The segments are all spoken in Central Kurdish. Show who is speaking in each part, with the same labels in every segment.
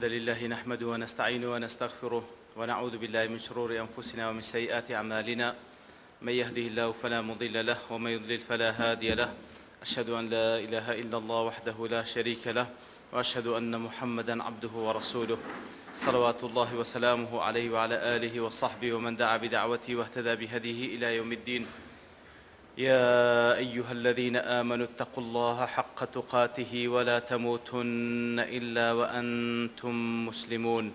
Speaker 1: لله نحمده ونستعينه ونستغفره ونعوذ بالله من شرور أنفسنا ومن سيئات أعمالنا. من يهده الله فلا مضل له ومن يضلل فلا هادي له. أشهد أن لا إله إلا الله وحده لا شريك له وأشهد أن محمدا عبده ورسوله، صلوات الله وسلامه عليه وعلى آله وصحبه ومن دعا بدعوته واهتدى بهديه إلى يوم الدين. يا أيها الذين آمنوا اتقوا الله حق تقاته ولا تموتن إلا وأنتم مسلمون.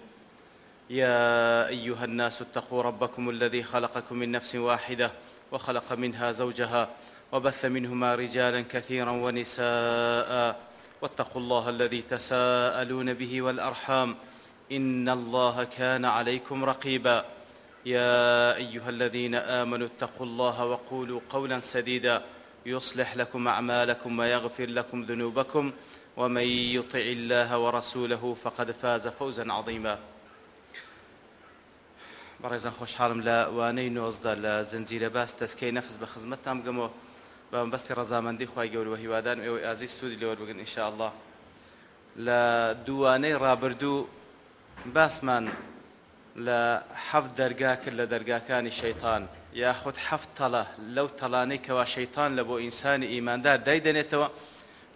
Speaker 1: يا أيها الناس اتقوا ربكم الذي خلقكم من نفس واحدة وخلق منها زوجها وبث منهما رجالا كثيرا ونساء، واتقوا الله الذي تساءلون به والأرحام إن الله كان عليكم رقيبا. يا أيها الذين آمنوا اتقوا الله وقولوا قولا سديدا يصلح لكم أعمالكم ويغفر لكم ذنوبكم، ومن يطع الله ورسوله فقد فاز فوزا عظيما. بەڕێزان خۆشحاڵم لە وانەی 19 لە زنجیرە باس تەزکیەی نەفس بە خزمەتتان بگەمەوە بە مەبەستی ڕەزامەندی خوای گەورە و هیوادارم ئێوەی ئازیز سوودی لێ وەربگرن ان شاء اللە. لە دوو وانەی ڕابردوو باسمان لە حەفت دەرگا کرد لە دەرگاکانی شەیتان، یاخود حەفت تەڵە لەو تەڵانەی کەوا شەیتان لە بۆ ئینسانی ئیماندار دایدەنێتەوە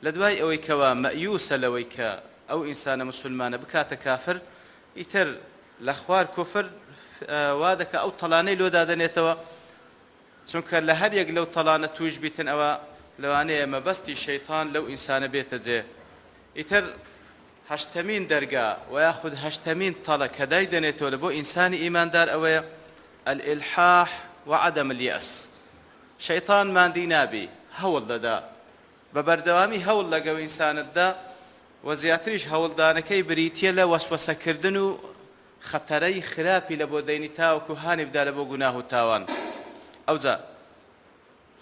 Speaker 1: لە دوای ئەوەی کەوا مەئیوسە لەوەی کە ئەو ئینسانە موسولمانە بکاتە کافر، ئیتر لە خوار کوفر وا دەکا ئەو تەڵانەی لۆ دادەنێتەوە، چونکە لە هەر یەک لەو تەڵانە تووش بیتن ئەوە لەوانەیە مەبەستی شەیتان لەو ئینسانە بێتە جێ. ئیتر هەشتەمین دەرگا وە یاخود هەشتەمین تەڵە کە دایدەنێتەوە لە بۆ ئینسانی ئیماندار ئەوەیە، الالحاح وعدم الیاس، شەیتان ماندی نابی هەوڵ دەدا بە بەردەوامی هەوڵ لەگەو ئینسانتدا وە زیاتریش هەوڵدانەکەی بریتیە لە وەسوەسە کردن و خەتەرەی خراپی لە بۆ دەینی تاوەکو هانی بدا لە بۆ گوناه و تاوان. ئەوجا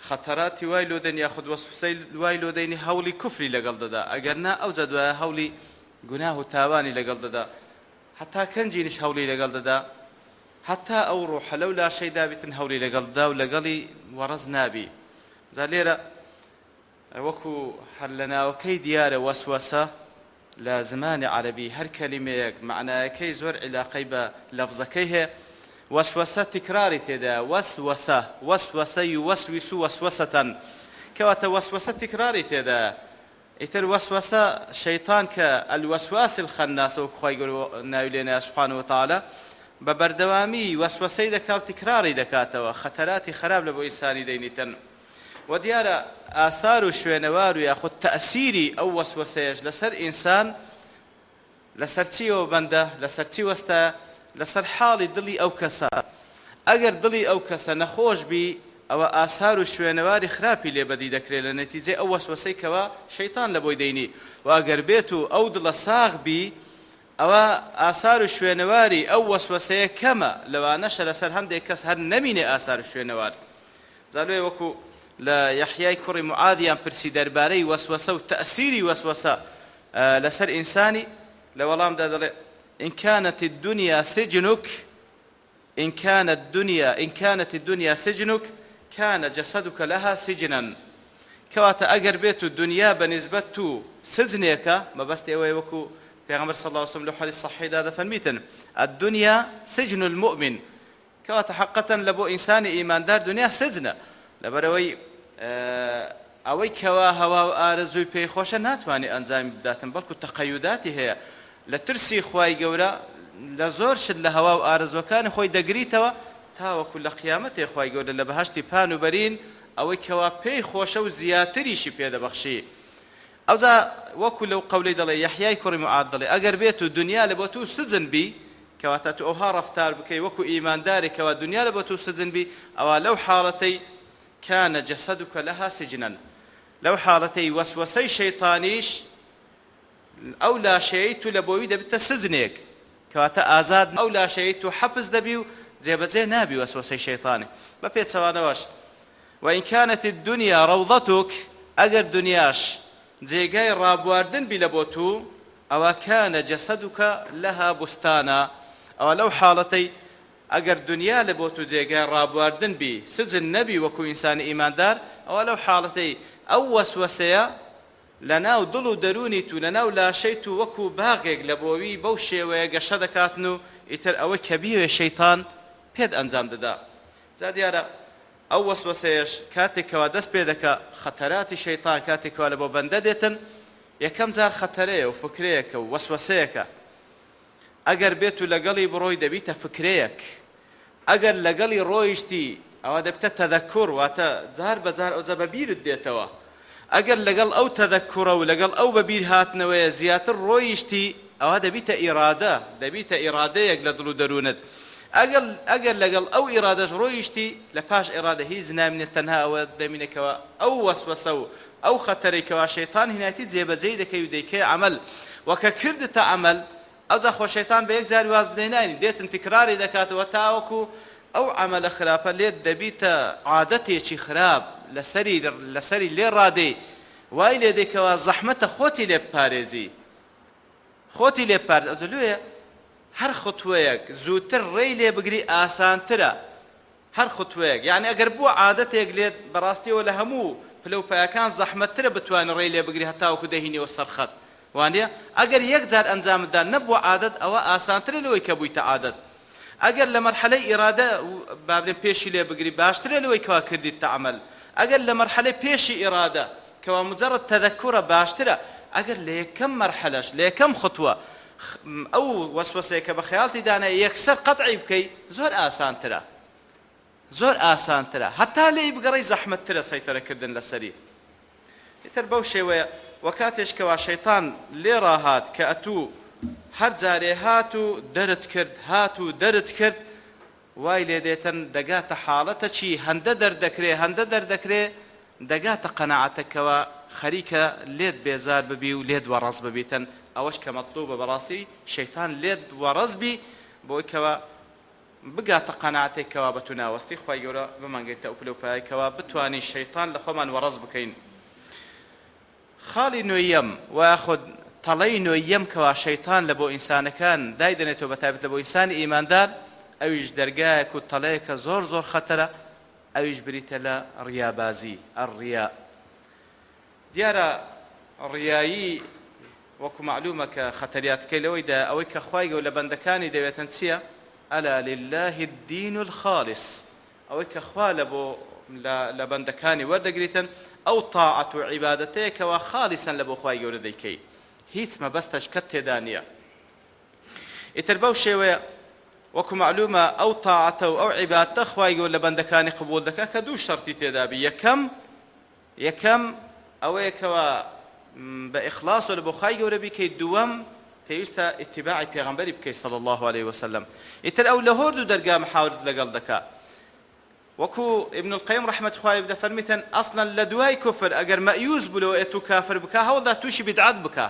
Speaker 1: خەتەراتی وای لۆ دێن یاخود وەسوسەی وای لۆ دێنی هەوڵی کوفری لەگەڵ دەدا ئەگەر نا ئەوجا دوایە هەوڵی گوناه و تاوانی لەگەڵ دەدا هەتا کەنجینیش هەوڵی لەگەڵ دەدا هەتا ئەو ڕوحە لەو لاشەی دابیتن هەوڵی لەگەڵ دەدا و لەگەڵی وەڕەز نابی. جا لێرە وەکو هەر لە ناوەکەی دیارە وەسوەسە لە زمانی عەرەبی هەر کەلیمەیەک مەعنایەکەی زۆر عیلاقەی بە لەفزەکەی هەیە، وەسوەسە تکراری تێدایە، وەسوەسە، وەسوەسە یوەسویس وەسوەسەتەن، کەواتە وەسوەسە تکراری تێدایە، ئیتر وەسوەسە شەیتان کە الوسواس الخناس وەکو خوای گەورە ناوی لێنایە سبحانە وتعالی بە بەردەوامی وەسوەسەی دەکا و تکراری دەکاتەوە، خەتەراتی خەراپ لە بۆ ئینسانی دەینیتن. وە دیارە ئاسار و شوێنەوار و یاخود تەئسیری ئەو وەسوەسەیەش لەسەر ئینسان لەسەر چیەوە بەندە، لەسەر چی وەستایە؟ لەسەر حاڵی دڵی ئەو کەسە. ئەگەر دڵی ئەو کەسە نەخۆش بی ئەوە ئاسار و شوێنەواری خراپی لێ بەدی دەکرێ لە نەتیجەی ئەو وەسوەسەی کەوا شەیتان لەبۆی دەینی، وە ئەگەر بێت و ئەو دڵە ساغ بی ئەوە ئاسار و شوێنەواری ئەو وەسوەسەیە کەمە، لەوانەشە لەسەر هەندێک کەس هەر نەمینێ ئاسار و شوێنەوار. جا لۆیە وەکو لە یەحیای کوڕی معاذیان پرسی دەربارەی وەسوەسە و تەئسیری وەسوەسە لەسەر ئینسانی، لە وەڵامدا دەڵێ، إن كانت الدنيا سجنك إن كانت الدنيا إن كانت الدنيا سجنك كان جسدك لها سجنا، کەواتە ئەگەر بێت و دونیا بە نیسبەت تو سجنێکە، مەبەستی ئەوەیە وەکو پێغەمبەر صلی اللە علیە وسلم لە حەدیث صحیحدا دەفەرمیتن، الدنیا سجن المؤمن، کەواتە حەقەتەن لە بۆ ئینسانی ئیماندار دونیا سجنە، لەبەرئەوەی ئەوەی کەوا هەوا و ئارەزووی پێی خۆشە ناتوانێ ئەنجامی بداتن بەڵکو تەقەیوداتی هەیە لە ترسی خوای گەورە لە زۆر شت لە هەوا و ئارەزووەکانی خۆی دەگریتەوە تاوەکو لە قیامەتێ خوای گەورە لە بەهەشتی پان و بەرین ئەوەی کەوا پێی خۆشە و زیاتریشی پێ دەبەخشی. ئەوجا وەکو لەو قەولەی دەڵێ یەحیای کوڕی معاذ دەڵێ ئەگەر بێت و دونیا لە بۆ تو سجن بی کەواتە تو ئەوها ڕەفتار بکەی وەکو ئیماندارێک کەوا دونیا لە بۆ تو سجن بی ئەوا لەو حاڵەتەی کان جسدک لها سجنا لەو حاڵەتەی وەسوەسەی شەیتانیش ئەو لاشەیەی تو لە بۆوی دەبتە سجنێک کەواتە ئازاد ئەو لاشەیەی تو حەپس دەبی و جێبەجێ نابی وەسوەسەی شەیتانی بە پێچەوانەوەش وان كانت الدنيا روضتك ئەگەر دنیاش جێگای ڕابواردن بی لە بۆ تو ئەوا كان جسدك لها بستانا ئەوا لەو حاڵەتەی ئەگەر دونیا لە بۆ تو جێگای ڕابواردن بی، سجن نەبی وەکو ئینسانی ئیماندار، ئەوا لەو حاڵەتەی ئەو وەسوەسەیە لەناو دڵ و دەروونی تو، لەناو لاشەی تو وەکو باغێک لەبۆوی بەو شێوەیە گەشە دەکاتن و ئیتر ئەوەی کە بیەوێ شەیتان پێت ئەنجام دەدا. جا دیارە ئەو وەسوەسەیەش کاتێک کەوا دەست پێ دەکا، خەتەراتی شەیتان کاتێک کەوا لەبۆ بەندە دێتن، یەکەم جار خەتەرەیە و فکرەیەکە و وەسوەسەیەکە، ئەگەر بێتو لەگەڵی بڕۆی دەبیتە فکرەیەک، ئەگەر لەگەڵی ڕۆیشتی ئەوا دەبتە تەذەکور واتە جار بە جار ئەوجا بە بیرت دێتەوە، ئەگەر لەگەڵ ئەو تەذەکورە و لەگەڵ ئەو بە بیر هاتنەوەیە زیاتر ڕۆیشتی ئەوا دەبیتە ئیرادە، دەبیتە ئیرادەیەک لە دڵ و دەروونت، ئەگەر ئەگەر لەگەڵ ئەو ئیرادەش ڕۆیشتی لە پاش ئیرادە هیچ نامینێت تەنها ئەوە دەمینێت کەوا ئەو وەسوەسە و ئەو خەتەرەی کەوا شەیتان هینایەتی جێبەجێی دەکەی و دەیکەیە عەمەل وە کە کردتە عەمەل ئەوجا خۆ شەیتان بە یەک جاری واز لێ ناینی دێتن تکراری دەکاتەوە تاوەکو ئەو عەمەلە خراپە لێت دەبیتە عادەتێکی خراپ لەسەری لەسەری لێ ڕادێی وای لێ دێ کەوا زەحمەتە خۆتی لێ بپارێزی خۆتی لێ بپارێزی ئەوجا لۆیە هەر خطوەیەک زووتر ڕێی لێ بگری ئاسانترە هەر ختوەیەک یانی ئەگەر بووە عادەتێک لێت بەڕاستیەوە لە هەموو پلە و پایەکان زەحمەتترە بتوانی ڕێی لێ بگری هەتاوەکو دەهینیەوە سەر خەت وانیە؟ ئەگەر یەک جار ئەنجامت دا نەبووە عادەت ئەوە ئاسانترە لەوەی کە بوویتە عادەت ئەگەر لە مەرحەلەی ئیرادە با بلێن پێشی لێ بگری باشترە لەوەی کەوا کردیتتە عەمەل ئەگەر لە مەرحەلەی پێشی ئیرادە کەوا مجرد تذکرە باشترە ئەگەر لە یەکەم مەرحەلەش لە یەکەم ختوە ئەو وەسوەسەیە کە بە خەیاڵتی دانایە یەکسەر قەتعی بکەی زۆر ئاسانترە زۆر ئاسانترە هەتا لێی بگەڕێی زەحمەتترە سەیتەرە کردن لەسەری ئیتر بەو شێوەیە وە کاتێش کەوا شەیتان لێ ڕاهات کە ئەتوو هەر جارێ هات و دەرت کرد هات و دەرت کرد وای لێ دێتن دەگاتە حاڵەتەکی هەندە دەردەکرێ هەندە دەردەکرێ دەگاتە قەناعەتەک کەوا خەریکە لێت بێزار ببی و لێت وەڕەز ببیتن ئەوەش کە مەتلوبە بەڕاستی شەیتان لێت وەڕەز بی بۆی کەوا بگاتە قەناعەتێک کەوا بەتو ناوەستی خوای گەورە بمانگەیتە ئەو پلەو پایەی کەوا بتوانین شەیتان لە خۆمان وەڕەز بکەین. خاڵی نۆیەم و یاخود تەڵەی نۆیەم کەوا شەیتان لە بۆ ئینسانەکان دایدەنێتەوە بەتایبەت لە بۆ ئینسانی ئیماندار ئەویش دەرگایەک و تەڵەیەکە زۆر زۆر خەتەرە ئەویش بریتە لە ڕیابازی، الریاء. دیارە ڕیایی وەکو مەعلومە کە خەتەریاتەکەی لەوەیدایە ئەوەی کە خوای گەورە لە بەندەکانی دەوێتن چیە؟ الا للە الدین الخالص ئەوەی کە خوا لە بۆ لە لە بەندەکانی وەردەگریتن ئەو تاعەت و عیبادەتەیە کەوا خالیسەن لە بۆ خوای گەورە دەیکەی هیچ مەبەستەشکەت تێدا نیە ئیتر بەو شێوەیە وەکو مەعلومە ئەو تاعەتە و ئەو عیبادتە خوای گەورە لە بەندەکانی قبوڵ دەکا کە دوو شەرتی تێدا بی یەکەم یەکەم ئەوەیە کەوا بە ئیخلاصەوە لە بۆ خوای گەورە بیکەی دووەم پێویستە ئیتیباعی پێغەمبەری بکەی صلی اللە علیە وسلم ئیتر ئەو لە هۆردوو دەرگا محاورت لەگەڵ دەکا وەکو ابن القیم ڕەحمەتی خوای لێ دەفەرمیتن ئەسڵەن لە دوای کوفر ئەگەر مەئیوس بوو لەوە ئەتوو کافر بکا هەوڵدا تووشی بیدعەت بکا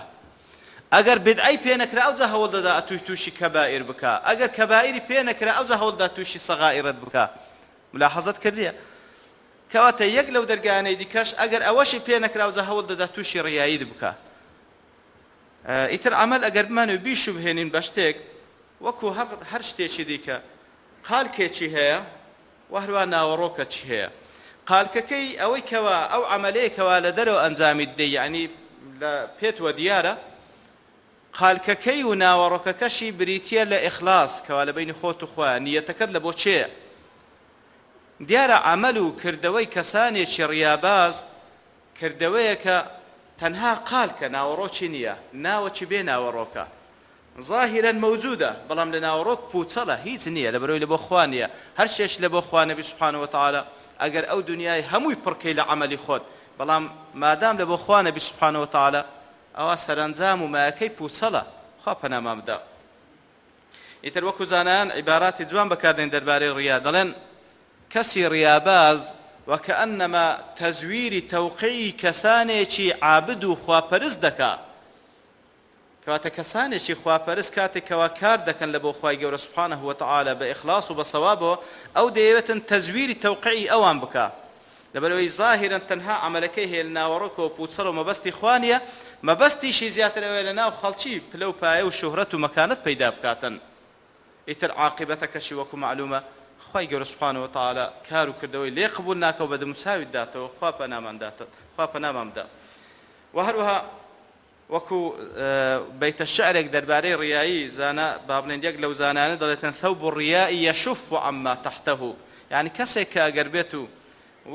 Speaker 1: ئەگەر بیدعەی پێ نەکرا ئەوجا هەوڵ دەدا ئەتووی تووشی کەبائیر بکا ئەگەر کەبائیری پێ نەکرا ئەوجا هەوڵدا تووشی سەغائیرت بکا ملاحەزەت کردیە کەواتە یەک لەو دەرگایانەی دیکەش ئەگەر ئەوەشی پێ نەکرا ئەوجا هەوڵ دەدا تووشی ڕیاییت بکا ئیتر عەمەل ئەگەر بمانەوێ بیشوبهێنین بە شتێک وەکو هەر هەر شتێکی دیکە قالکێکی هەیە و هەروا ناوەڕۆکەکی هەیە قالکەکەی ئەوەی کەوا ئەو عەمەلەیە کەوا لە دەرەوە ئەنجامی دەی یەعنی لە پێت وە دیارە قالکەکەی و ناوەڕۆکەکەشی بریتیە لە ئیخلاص کەوا لە بەینی خۆت و خوایە نیەتەکەت لە بۆ کێیە دیارە عەمەل و کردەوەی کەسانێکی ڕیاباز کردەوەیەکە تەنها قالکە ناوەڕۆکی نییە، ناوەکی بێ ناوەڕۆکە. زاهیرەن مەوجودە، بەڵام لە ناوەڕۆک پوچەڵە، هیچ نییە، لەبەرئەوەی لەبۆ خوا نییە، هەر شتێک لەبۆ خوا نەبی سبحانە وتعالی ئەگەر ئەو دونیای هەمووی پڕکەی لە عەمەلی خۆت، بەڵام مادام لەبۆ خوا نەبی سبحانە وتعالی ئەوا سەرەنجام و مایەکەی پوچەڵە، خوا پەنامان بدا. ئیتر وەکو زانایان عیباراتی جوان بەکاردێن دەربارەی ڕیا دەڵێن، کەسی ڕیاباز وکانما تەزویری تەوقیعی کەسانێکی عابد و خواپەرست دەکا، کەواتە کەسانێکی خواپەرست کاتێک کەوا کار دەکەن لەبۆ خوای گەورە سبحانە وتعالی بە ئیخلاص و بە سەوابەوە ئەو دەیەوێتن تەزویری تەوقیعی ئەوان بکا لەبەرئەوەی زاهیرەن تەنها عەمەلەکەی هەیە لە ناوەڕۆکەوە پوچەڵە و مەبەستی خوا نیە مەبەستیشی زیاتر ئەوەیە لەناو خەڵکی پلە و پایە و شوهرەت و مەکانەت پەیدا بکاتن ئیتر عاقیبەتەکەشی وەکو مەعلومە خوای گەورە سبحانە وتعالی کار و کردەوەی لێ قبوڵ ناکا و بە دەموچاوی داتەوە خوا پەنامان دات خوا پەنامان بدا. وە هەروەها وەکو بەیتە شعرێک دەربارەی ڕیایی زانا با بڵێن یەک لەو زانایانە دەڵێتن ثوب الریاء یشف عما تحته یانی کەسێک کە ئەگەر بێت و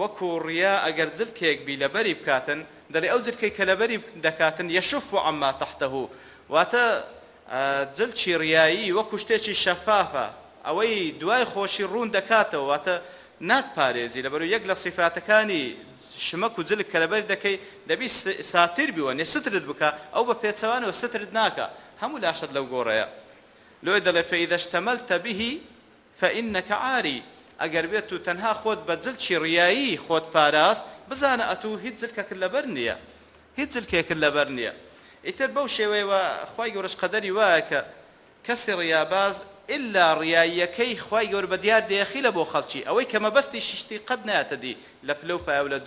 Speaker 1: وەکو ڕیا ئەگەر جلکێک بی لەبەری بکاتن دەڵێ ئەو جلکەی کە لەبەری دەکاتن یشف عما تحته واتە جلکی ڕیایی وەکو شتێکی شەفافە ئەوەی دوای خۆشی ڕوون دەکاتەوە واتە ناتپارێزی لەبەرو یەک لە سیفاتەکانی شمەک و جلک کە لەبەری دەکەی دەبی ساتر بی وەنێ سترت بکا ئەو بە پێچەوانەوە سترت ناکا هەموو لاشەت لەو گۆڕەیە لۆیە دەڵێ فاذا اشتملت به فانک عاری ئەگەر بێت و تەنها خۆت بە جلکی ڕیایی خۆت پاراست بزانە ئەتوو هیچ جلکەکت لەبەر نیە هیچ جلکێکت لەبەر نیە ئیتر بەو شێوەیە وە خوای گەورەش قەدەری وایە کە کەسی ڕیاباز ئیلا ڕیاییەکەی خوای گەورە بە دیار دەیەخیلە بۆ خەڵکی ئەوەی کە مەبەستی شتی قەت نایەتە دی لە پلە و پایە و لە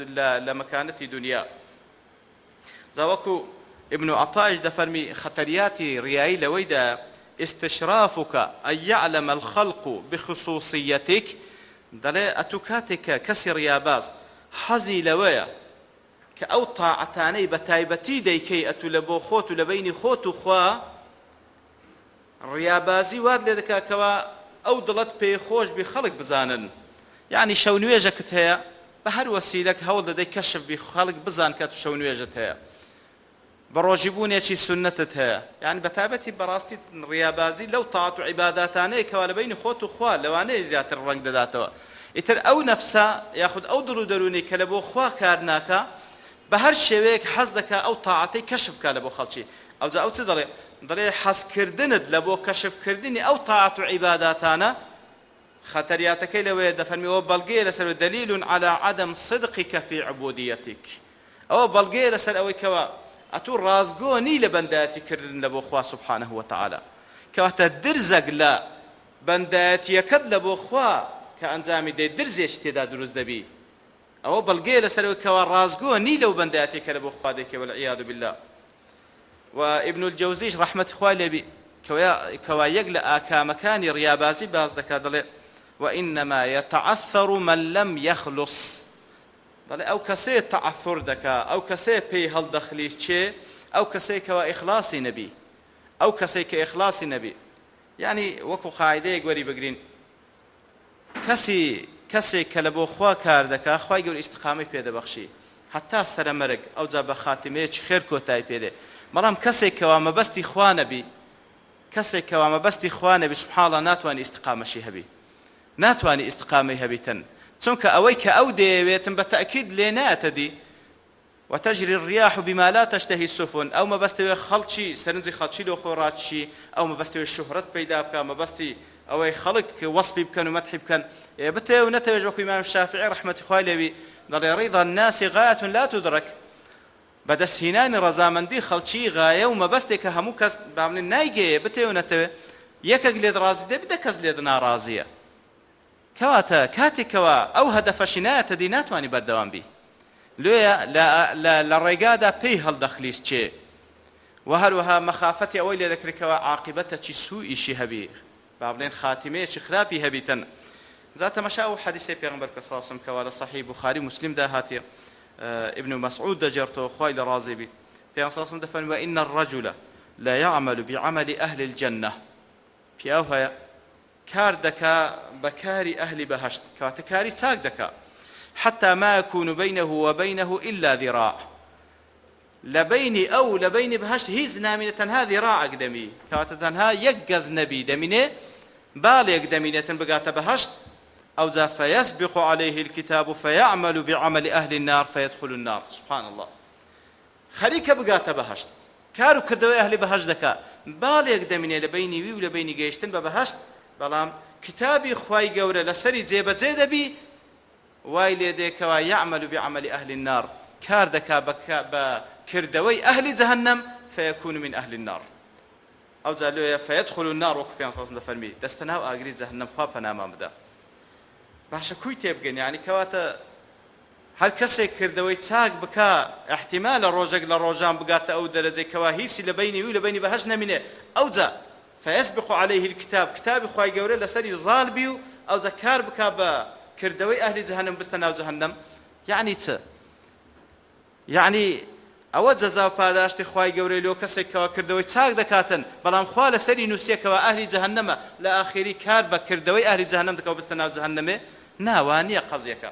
Speaker 1: لە مەکانەتی دونیا جا وەکو ابن عطایش دەفەرمی خەتەریاتی ڕیایی لەوەیدایە استشرافک ان یعلم الخلق بخصوصیتک دەڵێ ئەتوو کاتێک کە کەسی ڕیاباز حەزی لەوەیە کە ئەو تاعەتانەی بە تایبەتی دەیکەی ئەتوو لە بۆ خۆت و لە بەینی خۆت و خوا ڕیابازی وات لێ دەکا کەوا ئەو دڵت پێ خۆش بی خەڵک بزانن یانی شەو نوێژەکت هەیە بە هەر وەسیلەک هەوڵ دەدەی کەشف بی خەڵک بزان کە تو شەو نوێژت هەیە بە ڕۆژی بوونێکی سوننەتت هەیە یانی بە تایبەتی بەڕاستی ڕیابازی لەو تاعەت و عیباداتانەیە کەوا لە بەینی خۆت و خوا لەوانەیە زیاتر ڕەنگ دەداتەوە ئیتر ئەو نەفسە یاخود ئەو دڵ و دەروونەی کە لە بۆ خوا کار ناکا بە هەر شێوەیەک حەز دەکا ئەو تاعەتەی کەشف بکا لە بۆ خەڵکی ئەوجا ئەو چ دەڵێ؟ دەڵێ حەز کردنت لە بۆ کەشف کردنی ئەو تاعەت و عیباداتانە خەتەریاتەکەی لەوەیە دەفەرمی ئەوە بەڵگەیە لەسەر دلیل علی عدم صدقک فی عبودیتک ئەوە بەڵگەیە لەسەر ئەوەی کەوا ئەتوو ڕاستگۆ نی لە بەندایەتی کردن لە بۆ خوا سبحانە وتعالی کەواتە درزەک لە بەندایەتیەکەت لە بۆ خوا کە ئەنجامی دەی درزێکی تێدا دروست دەبی ئەوە بەڵگەیە لەسەر ئەوەی کەوا ڕاستگۆ نی لەو بەندایەتیە کە لە بۆ خوا دەیکەی والعیاذ باللە و ابن الجوزیش ڕەحمەتی خوای لێ بی کەوا یەک لە ئاکامەکانی ڕیابازی باس دەکات دەڵێ وانما یتعثر من لم یخلص دەڵێ ئەو کەسەیە تەعثر دەکا ئەو کەسەیە پێی هەڵدەخلیچێ ئەو کەسەیە کەوا ئیخلاصی نەبی ئەو کەسەی کە ئیخلاصی نەبی یعنی وەکو قاعدەیەک وەری بگرین کەسی کەسێک کە لە بۆ خوا کار دەکا خوای گەورە ئیستقامەی پێ دەبەخشی هەتا سەرە مەرگ ئەوجا بە خاتیمەیەکی خێر کۆتای پێ دێ بەڵام کەسێک کەوا مەبەستی خوا نەبی کەسێک کەوا مەبەستی خوا نەبی سبحان اللە ناتوانی ئیستقامەشی هەبی ناتوانی ئیستقامەی هەبیتن چونکە ئەوەی کە ئەو دەیەوێتن بە تەئکید لێ نایەتە دی وتجری الریاح بما لا تشتهی السفن، ئەو مەبەستەوێ خەڵکی سەرنجی خەڵکی لۆ خۆی ڕاکیشی، ئەو مەبەستەوێ شوهرەت پەیدا بکا، مەبەستی ئەوەی خەڵک وەسفی بکەن و مەدحی بکەن، ئێ بتەوێ و نەتەوێش وەکو ئیمام شافعی ڕەحمەتی خوای لێ بی دەڵێ، رضا الناس غایە لا تدرک، بەدەست هینانی ڕەزامەندی خەڵکی غایە و مەبەستێکە هەموو کەس با بڵێین نایگەیێ، بتەوێ و نەتەوێ یەکەک لێت ڕازی دەبی دە کەس لێت ناڕازیە. کەواتە کاتێک کەوا ئەو هەدەفەشی نایەتە دی ناتوانی بەردەوام بی لۆیە لە لە لە ڕێگادا پێی هەڵدەخلیسکێ وە هەروەها مەخافەتی ئەوەی لێ دەکرێ کەوا عاقیبەتەکی سوئیشی هەبی با بڵێن خاتیمەیەکی خراپی هەبیتن جا تەمەشا ئەو حەدیسەی پێغەمبەر بکە صلی اللە علیە وسلم کەوا لە صحیح بوخاری و مسلمدا هاتیە ابن مسعود دەگێڕتەوە خوای لە ڕازی بی پێغەمبەر صلی اللە علیە وسلم دەفەرمی وان الرجل لا يعمل بعمل اهل الجنە پیاو هەیە کار دەکا بە کاری ئەهلی بەهەشت کەواتە کاری چاک دەکا حتی ما یکون بینه و بینه الا ذراع لە بەینی ئەو لە بەینی بەهەشت هیچ نامینێ تەنها ذراعەک دەمی کەواتە تەنها یەک گەز نەبی دەمینێ بالێک دەمینێتن بگاتە بەهەشت ئەوجا فیسبق علیه الکتاب فیعمل بعمل اهل النار فیدخل النار سبحان الله خەریکە بگاتە بەهەشت، کار و کردەوەی ئەهلی بەهەشت دەکا، باڵێک دەمینێ لە بەینی وی و لە بەینی گەیشتن بە بەهەشت، بەڵام کتابی خوای گەورە لەسەری جێبەجێ دەبی، وای لێ دێ کەوا یعمل بعمل اهل النار، کار دەکا بە بە کردەوەی ئەهلی جەهەنەم، فیکون من اهل النار، ئەوجا لۆیە فیدخل النار وەکو پێغەمبەر صلی اللە علیە و سلم دەفەرمی، دەستە ناو ئاگری جەهەنەم خوا پەنامان بدا. باشە کوی تێبگەین یانی کەواتە هەر کەسێک کردەوەی چاک بکا ئیحتیمالە ڕۆژێک لە ڕۆژان بگاتە ئەو دەرەجەی کەوا هیچی لە بەینی وی و لە بەینی بەهەشت نەمینێ ئەوجا فیسبق علیه الکتاب کتابی خوای گەورە لەسەری زاڵ بی و ئەوجا کار بکا بە کردەوەی ئەهلی جەهەنەم بچتە ناو جەهەنەم یەعنی چ؟ یەعنی. ئەوە جەزا و پاداشتی خوای گەورەی لۆ کەسێک کەوا کردەوەی چاک دەکاتن بەڵام خوا لەسەری نوسیە کەوا ئەهلی جەهەنەمە لە ئاخیری کار بە کردەوەی ئەهلی جەهەنەم دەکا و بچتە ناو جەهەنەمێ نا وانیە قەزیەکە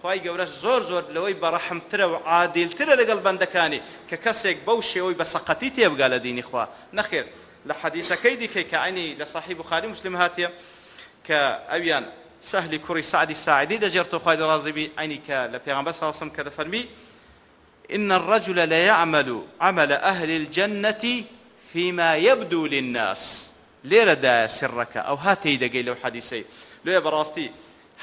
Speaker 1: خوای گەورەش زۆر زۆر لەوەی بەڕەحمترە و عادیلترە لەگەڵ بەندەکانی کە کەسێک بەو شێوەی بە سەقەتی تێبگا لە دینی خوا نەخێر لە حەدیسەکەی دیکەی کە عەینی لە سەحیح بوخاری و موسلیم هاتیە کە ئەویان سەهلی کوڕی سەعدی ساعدی دەگێڕتەوە خوای لێ ڕازی بی عەینی کە لە پێغەمبەر صلی اللە علیە وسلم کە دەفەرمی ان الرجل ليعمل عمل اهل الجنة فيما يبدو للناس لێرەدایە سڕەکە ئەوها تێی دەگەی لەو حەدیسەی لۆیە بەڕاستی